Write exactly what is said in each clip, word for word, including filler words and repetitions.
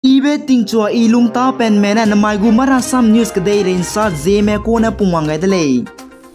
Ibe tingchua i lungtapenme ne namai gu Marasam News kedeirei nsa Zeme kune pungwang gai de lei.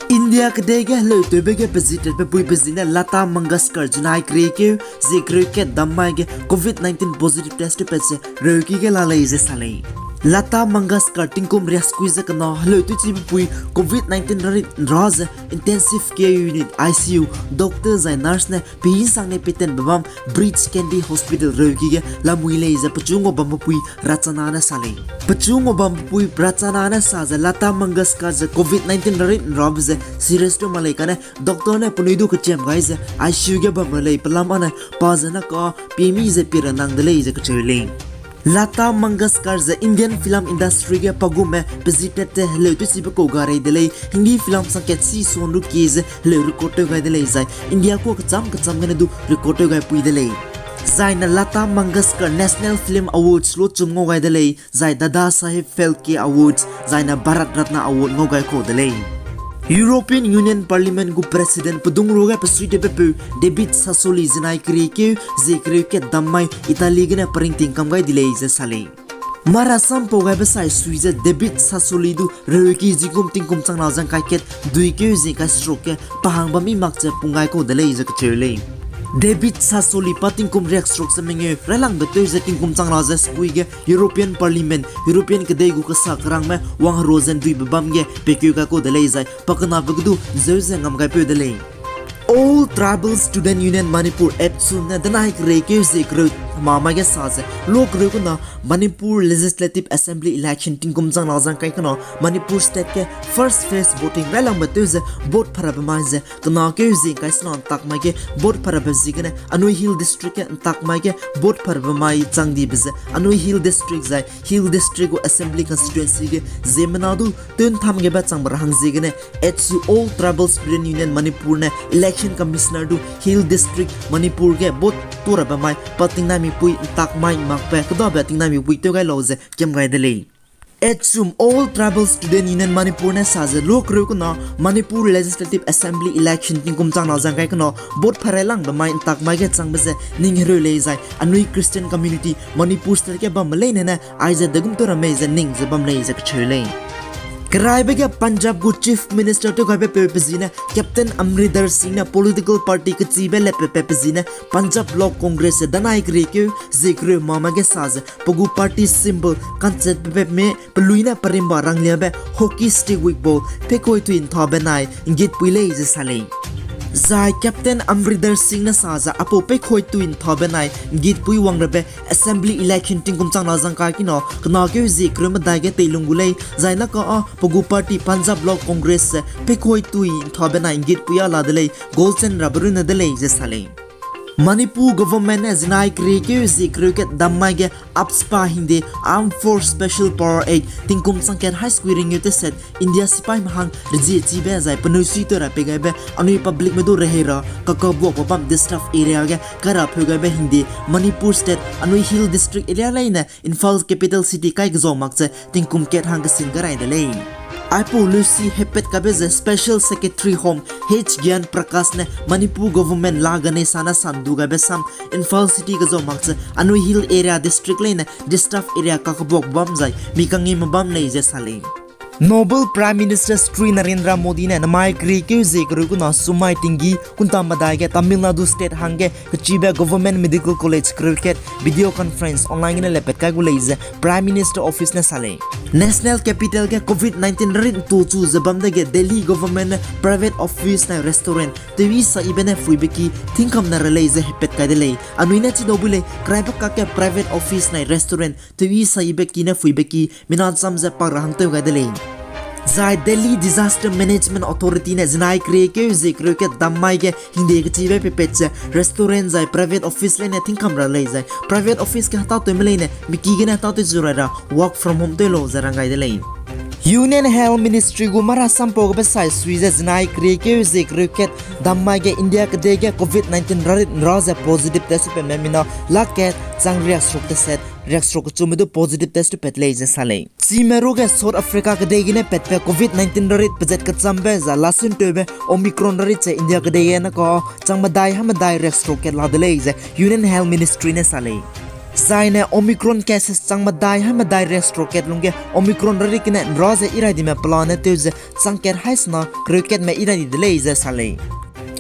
India kedei ge heleutewbe ge pezi tatbe pui pezi ne Lata Mangeshkar zinai keriekeu zie kereu kat dam mai ge Covid nineteen positive test tewpat ze reuki ge la lei ze sa lei. Lata Mangeshkar tingkum riaksekui ze kena heleutewchibe pui Covid nineteen rarit nra ze intensive care unit, I C U, doctor zai nurse ne peisang ne petenbe bam Breach Candy Hospital reuki ge lamui lei ze pechu ngau bambe pui Rachana ne sa lei. Pechu ngau bambe pui Rachana ne sa ze Lata Mangeshkar ze Covid nineteen rarit nrabe ze serious tew mak lei kane doctor ne penui du kechiam gai ze I C U ge bam ra lei, pelam ane pa ze naka pimi ze pie ra nang de lei ze kacheu lei. Lata Mangeshkar ze Indian film industry ge pa gume pezi tat te heleutewchibe kau garei de lei, Hindi film sangkat si suan rukie ze heleu record tew gai de lei zai India kua kecham kecham gene du record tew gai pui de lei. Zaine Lata Mangeshkar National Film Awards luchum ngau gai de lei, zai Dada Saheb Phalke Awards, zaine Bharat Ratna Award ngau gai kau de lei. European Union Parliament gu President pedung ruage pesuitewbepeu David Sassoli zinai keriekeu zie kereu kat dam mai Italy gene peringting kam gai di lei ze sa lei. Marasam pau gaibe sai sui ze David Sassoli du reuki zingkum tingkum changna ze ngkai kat duikeu zie ngkai seruk ge pahang bam mi mak ze pung gai kau de lei ze kacheu lei. David Sassoli pa tingkum riakseruk ze mengeu railangbe tew ze tingkum changna ze sekui ge European Parliament, European kedei gu kesa kerangme wangherua ze nduibe bam ge pekeu gai kau de lei zai pa kenabe ge du nzeu ze ngam gaipeu de lei. All Tribal Student Union Manipur, ATSUM ne danai kereikeu zie kereu hema mai ge sa ze, lo kereu kena Manipur Legislative Assembly election tingkum changna ze ngkai kena Manipur State ge first phase voting railangbe tew ze vote pharabe mai ze kena keu zie ngkai sena ntak mai ge vote pharabe ziegene anui Hill District ge ntak mai ge vote pharabe mai chang dibe ze anui Hill District zai Hill District gu Assembly Constituency ge ziemmena du tew ntham gebe changbe ra hang ziegene ATSU, All Tribal Student Union Manipur ne Election Commissioner du Hill District Manipur ge vote turabe mai pa tingnaimipui ntak mai makbe kedabe tingnaimipui tew gai lau ze kiam gai de lei. ATSUM, All Tribal Student Union Manipur ne sa ze lo kereu kena Manipur Legislative Assembly election tingkum changna ze ngkai kena vote pharailangbe mai ntak mai ge changbe ze ning hereu lei zai anui Christian community Manipur State ge bambe leine ne aize degum tew ra mei ze ning ze bam lei ze kacheu lei. Keraibe ge Punjab gu Chief Minister tew gaibe peu pe zi ne Captain Amarinder Singh ne political party kechibe lepepe pe zi ne Punjab Lok Congress ze danai kereikeu zie kereu hema mai ge sa ze pe gu party symbol kanchetbe pepme pelui ne perimba rangliabe hockey stick wik ball pekhoitui nthabe nai nggitpui lei ze sa lei. Zai Captain Amarinder Singh ne sa ze aipau pekhoitui nthabe nai nggitpui wang rabe Assembly election tingkum changna ze ngkai kena kena keu zie kereu medai ge teilung gu lei, zai naka â pe gu party Punjab Lok Congress ze pekhoitui nthabe nai nggitpui â la de lei, goal chang rabe runne de lei ze sa lei. Manipur government ne zinai kereikeu zie kereu kat dam mai ge AFSPA hingde Armed Force Special Power Act tingkum changkat hai sekui ringeu teset India sipaime hang rezie chibe zai penui suitew ra pei gaibe anui publicme du rehei ra kakabuakbe bam disturbed area ge kai ra pheu gaibe hingde Manipur State anui Hill District area leine Imphal capital city kai kezau mak ze tingkum kat hang kesin gai rai de lei. Aipau leusi hepat kaibe ze Special Secretary Home H Gyan Prakash ne Manipur government la gane sa ne sandu gaibe sam Imphal city kezau mak ze anui hill area district leine disturbed area kakabuak bam zai mi kangime bam lei ze sa lei. Noble Prime Minister Shri Narendra Modi ne namai kereikeu zie kereu kena sumai tinggi kunta medai ge Tamil Nadu State hangge kechibe Government Medical College kereu kat video conference online gene lepet kai gu lei ze Prime Minister Office ne sa lei. National Capital ge Covid nineteen rarit ntuchu ze bam dege Delhi government ne private office nai restaurant tewi sa ibe ne phuibe ki tingkam ne ra lei ze hepat kai de lei. Anui ne chidau bui lei, keraibe kakge private office nai restaurant tewi sa ibe ki ne phuibe ki mina cham ze pak ra hangtew gai de lei. Zai Delhi Disaster Management Authority ne zinai kereikeu zie kereu kat dam mai ge hingde kechibe pepet ze restaurant zai private office leine tingkam ra lei zai private office ge hetâtewme leine miki gene hetâtew zu rai ra work from home tew lau ze rang gai de lei. Union Health Ministry gu mara sampau gebe sai sui ze zinai kereikeu zie kereu kat dam mai ge India kedei ge Covid nineteen rarit nra ze positive test tewpatme mina lak kat chang riakseruk teset riakseruk kechume du positive test tewpat lei ze sa lei. Chime ruage South Africa kedei gene patbe Covid nineteen rarit pezat kechambe zai lasentewbe Omicron rarit ze India kedei gene ka chang medai ha medai riakseruk kat la de lei ze Union Health Ministry ne sa lei. Zaine Omicron cases chang medai hai medai riak seruk kat lungge Omicron rari kene nra ze irai dime pelane tew ze chang kat hai sena kereu katme irai di de lei ze sa lei.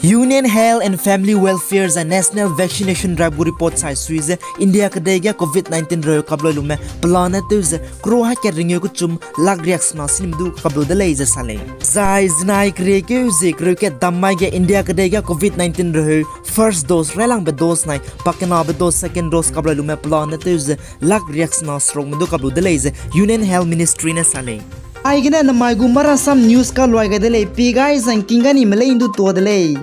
Union Health and Family Welfare zai National Vaccination Drive gu report sai sui ze India kedei ge Covid nineteen reheu kaplui lume pelane tew ze crore hai kat ringeu kechum lakh riak sena sinime du kaplu de lei ze sa lei. Zai zinai keriekeu zie kereu kat dam mai ge India kedei ge Covid nineteen reheu first dose railangbe dose nai pakenabe dose second dose kaplui lume pelane tew ze lakh riak sena serukme du kaplu de lei ze Union Health Ministry ne sa lei. Aigene namai gu Marasam News kaluai gai de lei, pi gai zangking ga nime lei ndu tua de lei.